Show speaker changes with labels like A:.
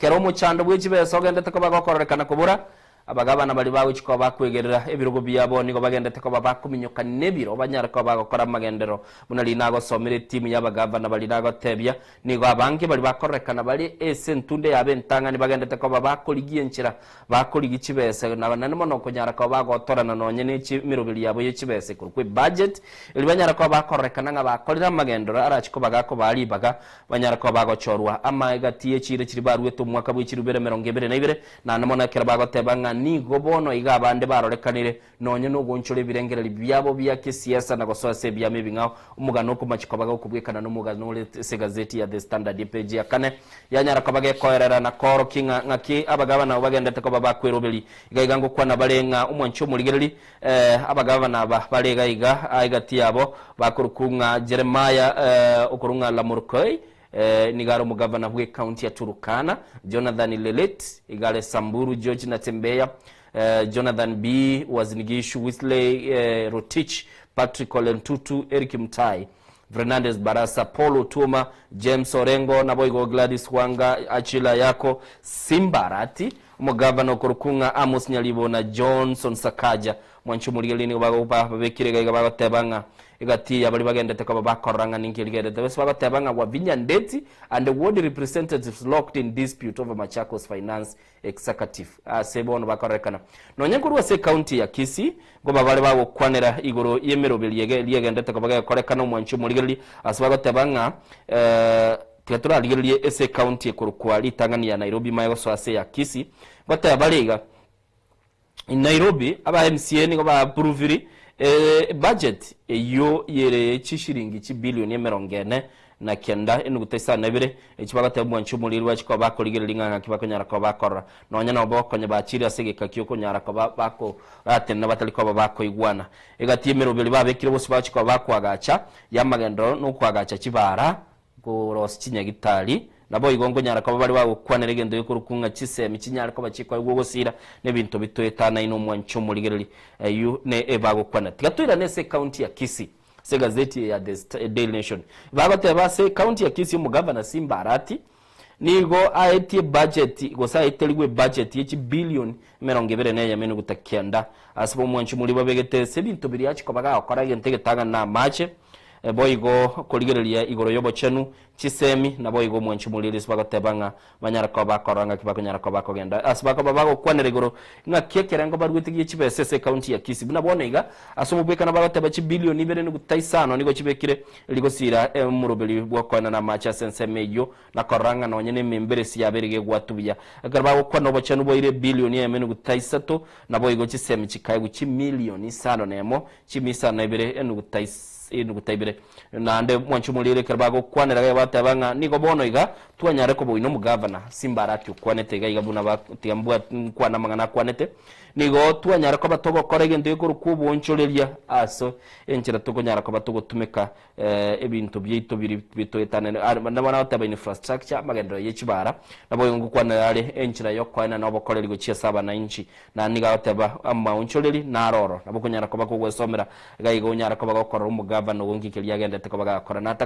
A: Kera omochando bw'echibesa ogendete koba gokororekana kobora, Abagabana baria bagochia koba bakwegerera ebirogo biabo nigo bagendete koba bakominyoka nebiro banyare koba bagokora amagenderero. Buna riria nagosomire etimu y'abagabana baria nagotebia, nigo abange baria bakororekana bare ase entunde yabo entang'ani bagendete koba bakorigia enchera bakorigia chibesa na naende mono konyara koba bagotorana nonye ne emeroberi yabo ye chibesa ekorokwa ebudget erio banyare koba bakororekana ng'a bakorire amagenderero arache koba gakobaa ribaga banyare koba bagochorwa amaegati ye chiira chiria baruete omwaka bwe chirubere 22. Naende mono ekero bagoteba ng'a nigo bono iga abande barorekanire nonya nogoonchora ebirengererio biabo bia kesiasa na gosoa ase ebiama ebing'ao, omogano okomachi koba gokobwekana nomogano ore ase egazeti ya The Standard epeji ya kane yanyara koba gekoerera na koorokia ng'a ng'aki abagabana abwo bagendete koba bakweroberia. Iga iga ngokwana bare ng'a omwanchi omorigereri, eh, abagabana aba bare iga iga egati yabo bakorokwa ng'a Jeremiah, eh, okorwa ng'a Lamorkoi, Nigo are omogavana bw'ecounty ya Turkana, Jonathan Lelet, iga are Samburu, George Natembeya, Jonathan B. Uasin Gishu, Wesley Rotich, Patrick Ole Ntutu, Eric Mutai, Fernandes Barasa, Paul Otuoma, James Orengo, naboigo Gladys Wanga, Achille Ayako, Simba Arati, omogavana okorokwa ng'a Amos Nyaribo na Johnson Sakaja. Mwanche omorigereria nigo bagoba babekire iga iga bagoteba ng'a egati ya baria bagendete koba bakorora ng'a ninki erigerete. Base bagoteba ng'a Wavinya Ndeti and the ward representatives locked in dispute over Machakos finance executive. Ase bono bakororekana nonya nkorwa ase ecounty ya Kisii nkoba bare bagokwanera igoro y'emeroberi ege eria egendete koba gekorekana omwanchi omorigereria ase bagoteba ng'a eh, tiga torarigererie ase ecounty ekorokwa ritang'ani ya Nairobi mae gosoa ase eya Kisii ngoteba bare iga In Nairobi, aba MCA nigo ba-approviri ebudget eyio yere chishilingi chibilioni 49 enuguta isano na ibere, echi bagoteba omwanchi omoriri bachie koba bakorigereria ng'a ng'aki bakonyara koba bakorora. Nonya nobo konya bachire ase egeka ki'okonyara koba bakoratenena batari koba bakoigwana. Egati y'emeroberi babekire bosio bachie koba bakoagacha y'amagenderero nokoagacha chibaara, Korosia chinyagitari, naboigo nkonyara koba baria bagokwanera egento gekorokwa ng'a chisemi chinyare koba chikoegwa ogosira, na ebinto bitoetanaine omwancho omorigereri eyio ne ebagokwana. Tiga toirane ase ecounty ya Kisii, ase egazeti eye ya The Daily Nation. Bagoteba ase ecounty ya Kisii omogavana Simba Arati nigo aetie ebudget gose aeterigwe ebudget ye chibillion 21 enuguta kianda ase omwancho omoria babegete ase ebinto biria achia koba gagokora egento egetang'ani na amache Boigo korigereria igoro y'obochenu, chisemi, naboigo omwanchi omoriri ase bagoteba ng'a banyare koba bakorora ng'aki bakonyara koba bakogenda ase bakoba bagokwanera igoro ng'aki ekerengo baruete gie chibesa ase ecounty ya Kisii. Buna bono iga ase omobwekano bagoteba chibilioni ibere nuguta isano nigo chibekire rigosira omoroberi bw'okoenana amache ase ensemo eyio na korora ng'a nonye nememberesi yabo ere gegwatu buya. Ekero bagokwana obochenu bwaire ebilioni eyemo enuguta isato, naboigo chisemi chikaegwa chimilioni isano nemo Chimisa na ibere enuguta enuguta ibere. Naende mwanche omorere ekero bagokwanera iga bateba ng'a nigo bono iga twanyare koboina omogavana Simba Arati okwanete iga iga buna ba tiga mbwa nkwane amang'ana akwanete. Nigo twanyare koba togokora egento gekorokwa oboonchoreria ase enchera tokonyara koba togotumeka ebinto biaito biria bitoetanene nabo nagoteba infrastructure amagenderero ye chibara naboigo ngokwanera are enchera yokoenana obokoreri gochia ase abanainchi Naende nigo agoteba, Amaonchoreri naro oro, nabo okonyara koba kogwesomera, iga igo onyare koba gokorora omogavana ogo nki keria agenderete koba gagokora.